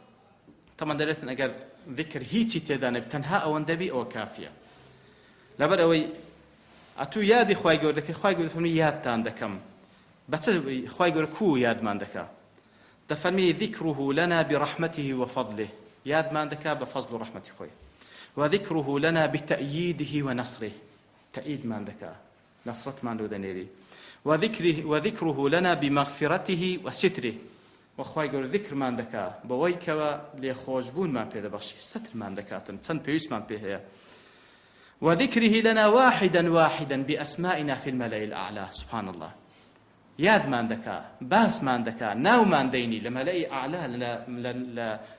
تەمان دەرێتن ئەگەر ذکر هیچی تێدا نەبی تەنها ئەوەندە بی ئەوە کافیە لەبەر ئەوەی ئەتوو یادی خوای گەورە دەکەی خوای گەورە فەرمی یادتان دەکەم بە چ خوای گەورە کوو یادمان دەکا دەفەرمی ذکره لنا برحمته وفضله یادمان دەکا بە فەضل و ڕەحمەتی خۆی وذکره لنا بتأییده ونصره تأییدمان دەکا نەسرەتمان لۆ دەنێری وذکره وذکره لنا بمغفرته وستره وە خوای گەورە ذکرمان دەکا بەوەی کەوا لێخۆشبوونمان پێ دەبەخشی سترمان دەکاتن چەند پێویستمان پێ هەیە وذکره لنا واحدا واحدا بأسمائنا في الملأ الأعلى سبحان الله یادمان دەکا باسمان دەکا ناومان دەینی لە مەلەئی ئەعلا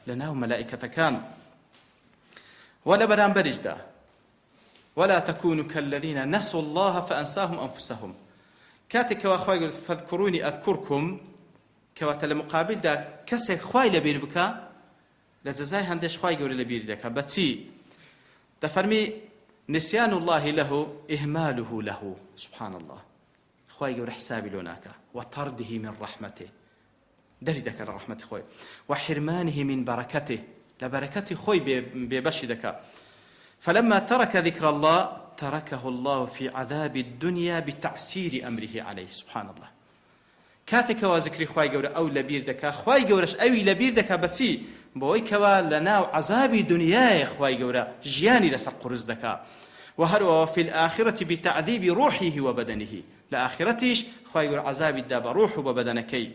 لە ناو مەلائکەتەکان وە لە بەرامبەریشدا ولا تكونوا كالذين نسوا الله فأنساهم أنفسهم کاتێک کەوا خوای گەورە فاذكروني أذكركم کەواتە لە مقابلدا کەسێک خوای لەبیر بکا لە جەزای هەندێش خوای گەورە لەبیری دەکا بەچی دەفەرمی نسيان الله له إهماله له سبحان الله خوای گەورە حسابی لۆ ناکا وطرده من رحمته دەری دەکا لە ڕەحمەتی خۆی وحرمانه من برکته لە بەرەکەتی خۆی بێبەشی دەکا فلما ترك ذكر الله تركه الله في عذاب الدنيا بتعسير أمره عليه سبحان الله کاتێک کەوا زکری خوای گەورە ئەو لەبیر دەکا خوای گەورەش ئەوی لەبیر دەکا بەچی بەوەی کەوا لە ناو عەزابی دنیایە خوای گەورە ژیانی لەسەر قورس دەکا و هەروەها فی الآخرة بتعذیب روحه وبدنه لە ئاخیرەتیش خوای گەورە عەزابی دا بە ڕوح و بە بەدەنەکەی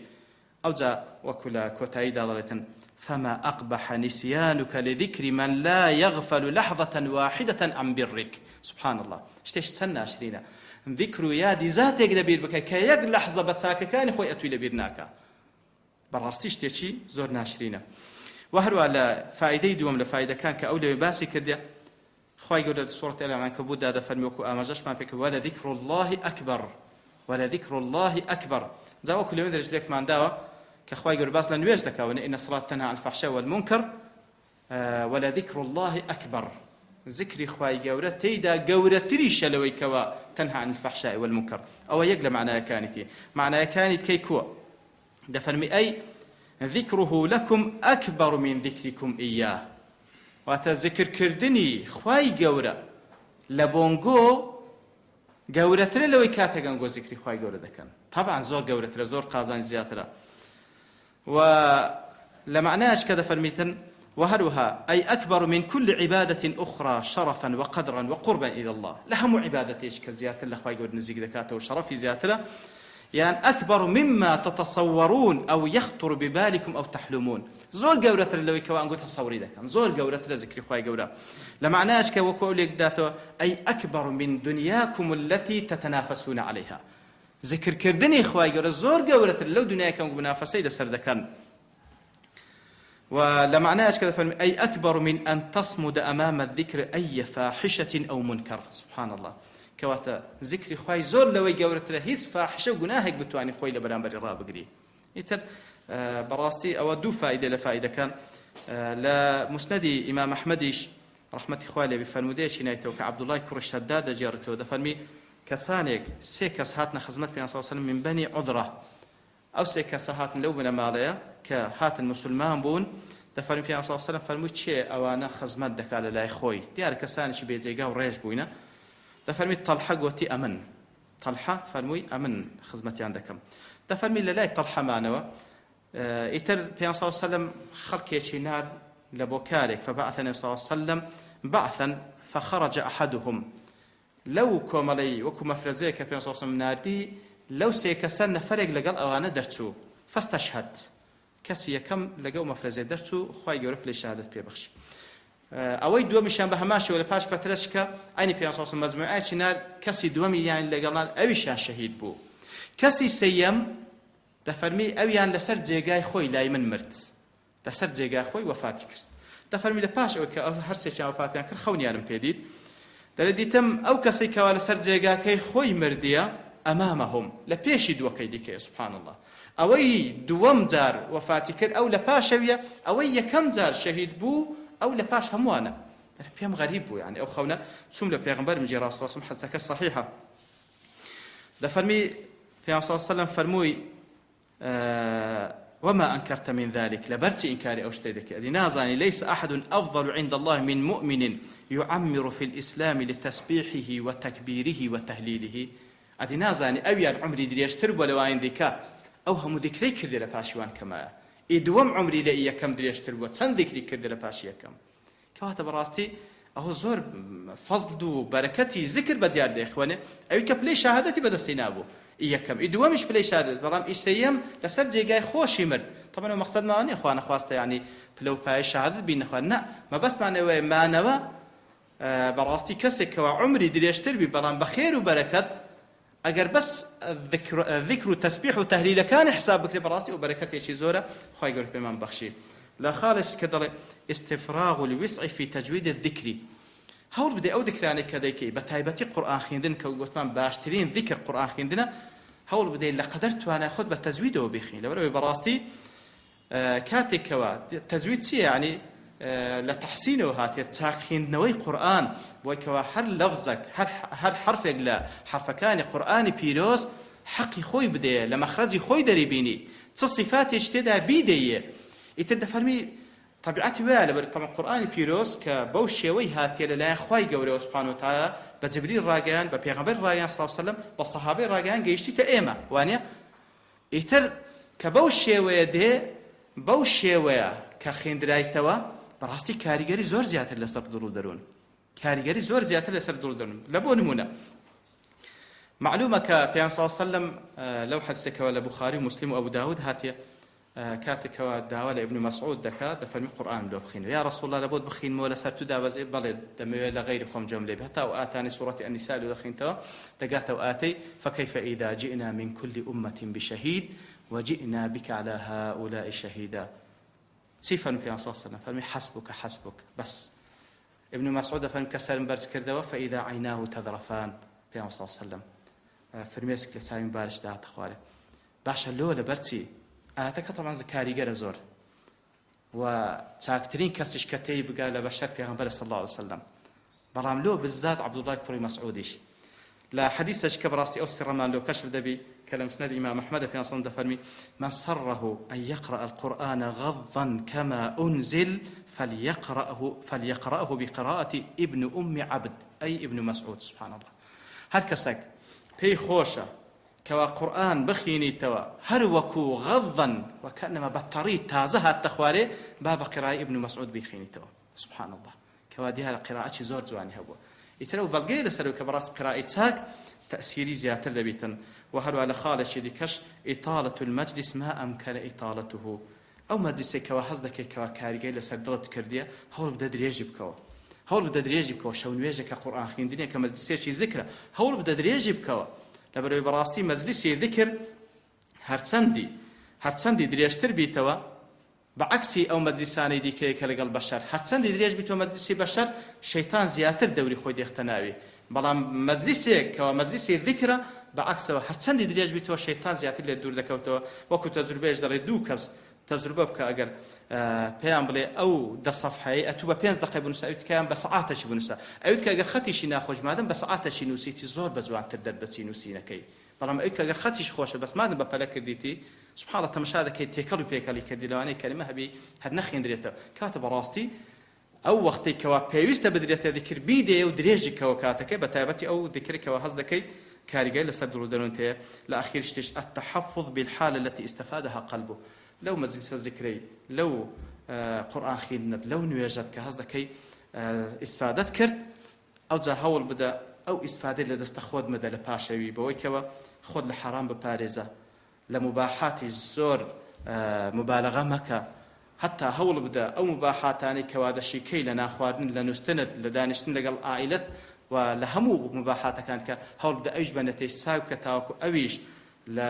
ئەوجا وەکو لە کۆتاییدا دەڵێتن فما أقبح نسيانك لذكر من لا يغفل لحظة واحدة عن برك سبحان الله شتێش چەند ناشرینە ذکر و یادی زاتێک لەبیر بکە کە یەک لەحزە بە چاکەکانی خۆی ئەتوی لەبیر ناکا بەڕاستی شتێکی زۆر ناشرینە و هەروە لە فایدەی دووەم لە فایدەکان کە ئەو لەوێ باسی کردێ خوای گەورە لە سورەتی العنکبوت دا دەفەرمی وەکو ئاماژەشمان پێ کرد ولذکر اللە اکبر ولذکر اللە اکبر جا وەکو لەوێ درێژ لێکمان داوە کە خوای گەورە باس لە نوێژ دەکا وە ان الصلاة تنهى عن الفحشاء والمنکر ولذکر اللە اکبر ذکری خوای گەورە تێیدا گەورەتریشە لەوەی کەوا تنهى عن الفحشاء والمنکر ئەوە یەک لە معنایەکانیتی معنایەکانی کەی کووە دەفەرمی ئەی ذکره لکم اکبر من ذکرکم ایاه واتە زکرکردنی خوای گەورە لە بۆنگۆ گەورەترە لەوەی کاتێک ئەنگۆ زکری خوای گەورە دەکەن طبعا زۆر گەورەترە زۆر قازانج زیاترە و لە معناش کە دەفەرمیتن وهروها أي أكبر من كل عبادة أخرى شرفا وقدرا وقربا إلى الله لهم عبادتيش كزياتر لخواي قول نزيق دكاته وشرفي زياتر یان اکبر مما تتصورون او یخطر ببالکم او تحلمون زۆر گەورەترە لەوەی کەوا ئەنگۆ تەسەوری دەکەن زۆر گەورەترە زکری خوای گەورە لە مەعنایش کە وەکو ئەو لێکداتەوە ئەی اکبر من دنیاکم التي تتنافسون علیها زکرکردنی خوای گەورە زۆر گەورەتر لەو دنیای کە ئەنگۆ منافەسەی لەسەر دەکەن و لە مەعنایش کە دەفەرمی ئەی اکبر من ان تصمد امام الذکر ای فاحشة او منکر سبحان اللە کەواتە زیکری خوای زۆر لەوەی گەورەترە هیچ فاحشە و گوناهێک بتوانی خۆی لە بەرامبەری ڕابگری ئیتر بەڕاستی ئەوە دوو فائدە لە فائدەکان لە مسندی ئیمام ئەحمەدیش ڕەحمەتی خوای لێبی فەرموودەیەکی نایتەوە کە عەبدوڵای کوڕی شەداد دەگێڕێتەوە دەفەرمی کەسانێک سێ کەس هاتنە خزمەت پێغەمبەر صلی الله علیه و سلم من بنی عذرە ئەو سێ کەسە هاتن لەو بنەماڵەیە کە هاتن موسولمان بوون، دەفەرمی پێغەمبەر صلی اللە علیە وسلم فەرمووی کێ ئەوانە خزمەت دەکات لە لای خۆی، دیارە کەسانێکی بێ جێگا و ڕێژ بووینە، دەفەرمی تەڵحە گۆتی ئەمن، تەڵحە فەرمووی ئەمن خزمەتیان دەکەم، دەفەرمی لە لای تەڵحە مانەوە، ئیتر پێغەمبەر صلی اللە علیە وسلم خەڵکێکی نارد لە بۆ کارێک، فبعث النبی صلی اللە علیە وسلم بعثا فخرج احدهم، لەو کۆمەڵەی وەکو مەفرەزەیەک کە پێغەمبەر صلی اللە علیە وسلم ناردی لەو سێ کەسە نەفەرێک لەگەڵ ئەوانە دەرچوو فاستشهد کەسی یەکەم لەگەو مەفرەزەیە دەرچوو خوای گەورە پلەی شەهادەت پێ بەخشی ئەوەی دووەمیشیان بە هەمان شێوە لە پاش فەترەش کە عەینی پێغەمبەر صلی اللە علیە وسلم مەجموعەیەکی نارد کەسی دووەمی یان لەگەڵ نارد ئەویشیان شەهید بوو کەسی سێیەم دەفەرمی ئەویان لەسەر جێگای خۆی لای من مرد لەسەر جێگای خۆی وەفاتی کرد. دەفەرمی لە پاش ئەوەی کە ئەو هەرسێکیان وەفاتیان کرد خەونیانم پێ دیت دەلێ دیتم ئەو کەسەی کەوا لەسەر جێگاکەی خۆی مردیە ئەمامەهم لە پێشی دووەکەی دیکەیە سبحان اللە ئەوەی دووەم جار وەفاتی کرد ئەو لە پاشەویە ئەوەی یەکەم جار شەهید بوو ئەو لە پاش هەمووانە پێم غەریب بوو یعنی ئەو خەونە چووم لە پێغەمبەرم گێڕا صلی اللە علیه و سلم حەدیسەکە صحیحە دەفەرمی پێغەمبەر صلی اللە علیه و سلم فەرمووی. وما أنكرت من ذلك لەبەر چی ئینکاری ئەو شتەی دەکەی ئەدی نازانی ليس أحد أفضل عند الله من مؤمن يعمر في الإسلام لتسبيحه وتكبيره وتهليله ئەدی نازانی ئەویان عومری درێژتر بووە لەوانی دیکە ئەو هەموو دیکرەی کردی لە پاشی وان کەمایە ئی دووەم عومری لە ئی یەکەم درێژتر بووە چەند دیکری کردی لە پاشی یەکەم کەواتە بەڕاستی ئەوە زۆر فەزل و بەرەکەتی زکر بە دیار دەیخوێنێ ئەوی کە پلەی شەهادەتی بەدەستی نابوو ئی یەکەم ئی دووەمیش پلەی شەهادەت بەڵام ئی سێیەم لەسەر جێگای خۆشی مرد تەبعەن ئەو مەقسەدمان نییە خوا نەخواستە یانی پلە و پایەی شەهادەت بین نەخوا نا مەبەستمان ئەوەیە مانەوە بەڕاستی کەسێک کەوا عومری درێژتر بی بەڵام بە خێر و بەرەکەت ئەگەر بەس ذکر و تەسبیح و تەهلیلەکانی حساب بکرێ بەڕاستی ئەو بەرەکەتێکی زۆرە خوای گەورە پێمان بەخشی لە خاڵێک کە دەڵێ استفراغ الوسع في تجوید الذکر هەوڵ بدەی ئەو ذکرانەی کە دەیکەی بە تایبەتی قورئان خوێندن کە گوتمان باشترین ذکر قورئان خوێندنە هەوڵ بدەیت لە قەدەر توانای خۆت بە تەجویدەوە بیخوێنی لەبەرئەوەی بەڕاستی کاتێک کەوا تەجوید چیە یانی لە تەحسینەوە هاتیە چاک خویندنەوەی قورئان بۆی کەوا هەر لەفزەک هەر هەر حەرفێک لە حەرفەکانی قورئانی پیرۆز حەقی خۆی بدەیە لە مەخرەجی خۆی دەری بینی چ سیفاتێکی تێدا بیدەیە ئیتر دەفەرمی تەبیعەتی وایە لەبەر تەمە قورئانی پیرۆز کە بەو شێوەی هاتیە لەلایەن خوای گەورەوە سبحانە وتعالی بە جبریل ڕاگەیان بە پێغەمبەر ڕاگەیان صلی الله علیه وسلم بە سەحابەی ڕاگەیان گەیشتیتە ئێمە وانە ئیتر کە بەو شێوەیە دێ، بەو شێوەیە کە خیندرایتەوە، بەڕاستی کاریگەری زۆر زیاتر لەسەر دڵ و دەروون، کاریگەری زۆر زیاتر لەسەر دڵ و دەروون. لە بۆ نموونە، مەعلومە کە پێغەمبەر صلی اللە علیە وسلم لەو حەدیسێکەوە لە بوخاری و موسلیم و ئەبو داود هاتیە، کاتێک کەوا داوا لە ابن مسعود دەکات دەفەرمی قورئانم لۆ بخینەوە یا رسول اللە لەبۆت بخینمەوە لەسەر تو دابەزێ بەڵێ دەمەوێ لە غەیری خۆم جێم لێ بێ هەتا ئەو ئاتانەی سورەتی النساء لۆ دەخینتەوە دەگاتە ئەو ئاتەی فكيف إذا جئنا من كل أمة بشهيد وجئنا بك على هؤلاء شهيدا چی فەرمی پێغەمبەر صلی الله علیه و سلم فەرمی حسبك حسبك بس ابن مسعود دەفەرمی کە سەرم بەرز کردەوە فإذا عیناه تذرفان پێغەمبەر صلی الله علیه و سلم فرمێسک لە چاوی مبارەک داهاتە خوارێ باشە لۆ لەبەر چی؟ ئایەتەکە تەبعەن کاریگەرە زۆر و چاکترین کەسیش کە تێی بگا لە بەشەر پێغەمبەرە صلی اللە علیە وسلم بەڵام لۆ بالذات عەبدوڵڵای کوڕی مەسعودیش لە حەدیثەش کە بەڕاستی ئەو سڕەمان لۆ کەشف دەبی کە لە مسند ئیمام ئەحمەد پێغەمبەر صلی دەفەرمی من سره أن يقرأ القرآن غضا كما أنزل فليقرأه فليقرأه بقراءة ابن أم عبد أي ابن مسعود سبحان الله هەر کەسێک پێی خۆشە کەوا قورئان بخینیتەوە هەر وەکو غضا وکانما بە تەڕی تازە هاتتە خوارێ با بە قیرای ابن مسعود بیخینیتەوە سبحان اللە کەوا دیارە قیرائەتی زۆر جوانی هەبووە ئیتر ئەو بەڵگەیە لەسەر کە بەڕاست قیرائەی چاک تەئسیری زیاتر دەبیتن وە هەروە لە خاڵێکی دیکەش اطالە المجلس ما امکن اطالته ئەو مەجلیسەی کەوا هەست دەکەی کەوا کاریگەری لەسەر دڵت کردیە هەوڵ بدە درێژی بکەوە هەوڵ بدە درێژی بکەوە شەو نوێژێکە قورئان خویندنێکە مەجلیسێکی زکرە هەوڵ بدە درێژی بکەوە لەبەرئەوەی بەڕاستی مەجلیسی ذکر هەرچەندی هەرچەندی درێژتر بیتەوە بە عەکسی ئەو مەجلیسانەی دیکەیە کە لەگەڵ بەشەر هەرچەندی درێژ بیتەوە مەجلیسی بەشەر شەیتان زیاتر دەوری خۆی دێختە ناوی بەڵام مەجلیسێک کەوا مەجلیسی ذیکرە بە عەکسەوە هەرچەندی درێژ بیتەوە شەیتان زیاتر لێت دوور دەکەوتەوە وەکو تەجروبەیش دەڵێ دوو کەس تەجروبە بکە ئەگەر پێیان بڵێ ئەو دە سەفحەیەی ئەتوو بە پێنج دەقەی بنووسە ئەوی تکایان بە سەعاتەکی بنووسە ئەوی تکە ئەگەر خەتیشی ناخۆش مادەم بە سەعاتەکی نووسیتی زۆر بە جوانتر دەردەچی نووسینەکەی بەڵام ئەوی کە ئەگەر خەتیش خۆشە بەس مادەم بە پەلە کردیتی سبحان اللە تەمەشا دەکەیت تێکەڵ و پێکەڵی کردی لەوانەیە کەلمە هەبی هەر نەخوێندرێتەوە کاتە بەڕاستی ئەو وەختەی کەوا پێویستە بدرێتە ذیکر بیدەیە و درێژی کەوە کاتەکەی بەتایبەتی ئەو ذیکرەی کەوا هەست دەکەی کاریگەری لەسەر دڵ و دەروونت هەیە لە ئەخیر شتیش التحفظ بالحالە التي استفادها قلبه لەو مەجلیسە زیکرەی لەو قورئان خیندنەت لەو نوێژەت کە هەست دەکەی ئیستفادەت کرد ئەوجا هەوڵ بدە ئەو ئیستفادەی لە دەستە خۆت مەدە لە پاشەوی بەوەی کەوە خۆت لە حەرام بپارێزە لە موباحاتی زۆر موبالەغە مەکە هەتا هەوڵ بدە ئەو موباحاتانەی کەوا دەشیکەی لە نانخواردن لە نوستنت لە دانیشتن لەگەڵ عائیلەت و لە هەموو موباحاتەکانت کە هەوڵ بدە ئەویش بە نەتەی ساو بکە تاوەکو ئەویش لە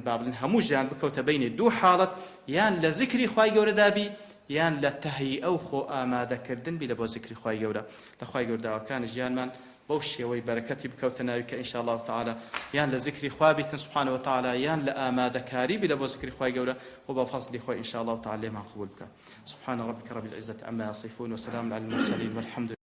با بڵێن هەموو ژیان بکەوتە بەینی دوو حاڵەت یان لە زیکری خوای گەورەدا بی یان لە تەهیئە و خۆ ئامادەکردن بی لە بۆ زیکری خوای گەورە لە خوای گەورە داواکانی ژیانمان بەو شێوەی بەرەکەتی بکەوتە ناوی کە ان شاء اللە تعالی یان لە زیکری خوا بیتن سبحانە وتعالی یان لە ئامادەکاری بی لە بۆ زیکری خوای گەورە و بە فەزلی خۆی ان شاء اللە تعالی لێمان قبول بکا سبحان ربک رب العزة عما یصفون وسلام علی المرسلین والحمد.